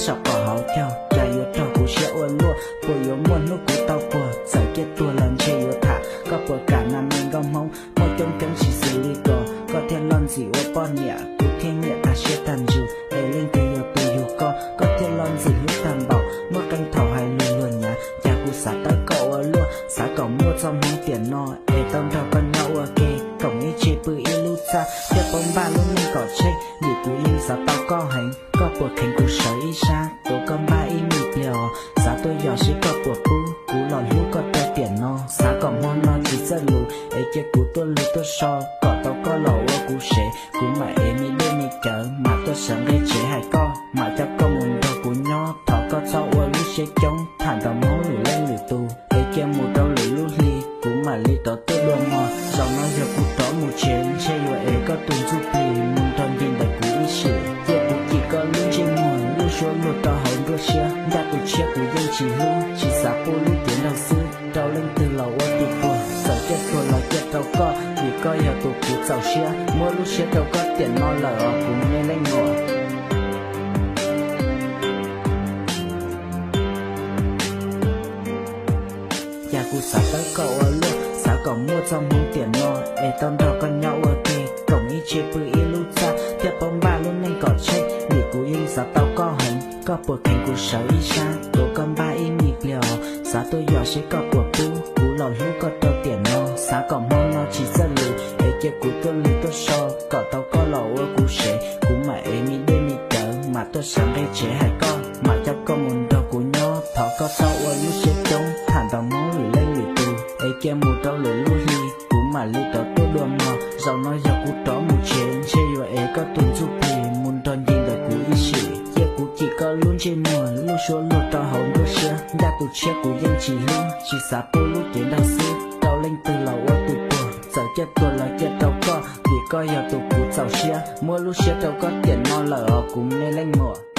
saum qaum hauv caug, cas yuav raug kuv siab ua luaj. Puas yuav muaj hnub kuv tau puag, txawm ciaj tuag los ntshe yuav tham. Koj puas kam nas me nkauj Hmoob, muaj coob coob tsis xws li ko. Koj thiaj loj ntxim ua poj niam, kuv thiaj nyiam tag siab tag ntsws. Es leej twg yog tus yug koj, koj thiaj loj ntxim hlub tag npaum. Muaj qee thaum hais lus luag nyav, cas kuv xav tawb koj ua luaj. Xav kom muaj txoj hmoov tiam no, es tau nrog koj nyob ua ke, koom ib tse pw ib lub txaj, thiaj paub npaj lub neej kom tsheej. Vim kuv yeej xav tau koj heev, koj puas kheev kuv sawv ib sab, tuav koj npaj ib me pliag os. Xav tuaj yos seb koj puas pub, kuv los hlub koj rau tiam no. Xav kom hmo no tsis txawj lus, es cia kuv tuaj lug tuaj so, kom tau koj los ua kuv sev. Kuv mam ev me dej me cawv, mam tuaj sawv nqe tsev hais koj, mam coj koj mus nrog kuv nyob. Thov koj txhob ua lub siab coob, tham nrog Hmoob lwm leej lwm tus, es cia mus rau lwm lub hli, kuv mam li rov tuaj dua mog. Zaum no yog kuv rov mus tsev, ntshe yuav ev koj tus ntsuj plig mus nrog nce ntawm kuv ib sim. Cia kuv cim koj lub ntsej muag, lub suab luag rau hauv nruab siab, ncaj tus tshiab kuv yeej tsis hlub, tsis xav pub lub cev nraug xwb rau leej twg los ua tus puag. Txawm ciaj tuag los ciaj rau koj, vim koj yog tus kuv txaus siab. Muab lub siab rau koj tiam no lawm os kuv me leej muam. Cas kuv xav tawb koj ua luaj, xav kom muaj txoj hmoov tiam no, es tau nrog koj nyob ua ke, koom ib tse pw ib lub txaj, thiaj paub npaj lub neej kom tsheej. Vim kuv yeej xav tau koj heev, koj puas kheev kuv sawv ib sab, tuav koj npaj ib me pliag os. Xav tuaj yos seb koj puas pub, kuv los hlub koj rau tiam no. Xav kom hmo no tsis txawj lus, es cia kuv tuaj lug tuaj so, kom tau koj los ua kuv sev. Kuv mam ev me dej me cawv, mam tuaj sawv nqe tsev hais koj, mam coj koj mus nrog kuv nyob. Thov koj txhob ua lub siab coob, tham nrog Hmoob lwm leej lwm tus, es cia mus rau lwm lub hli, kuv mam li rov tuaj dua mog. Zaum no yog kuv rov mus tsev, ntshe yuav ev koj tus ntsuj plig mus nrog nce ntawm kuv ib sim. Cia kuv cim koj lub ntsej muag, lub suab luag rau hauv nruab siab, ncaj tus tshiab kuv yeej tsis hlub, tsis xav pub lub cev nraug xwb rau leej twg los ua tus puag. Txawm ciaj tuag los ciaj rau koj, vim koj yog tus kuv txaus siab. Muab lub siab rau koj tiam no lawm os kuv me leej muam.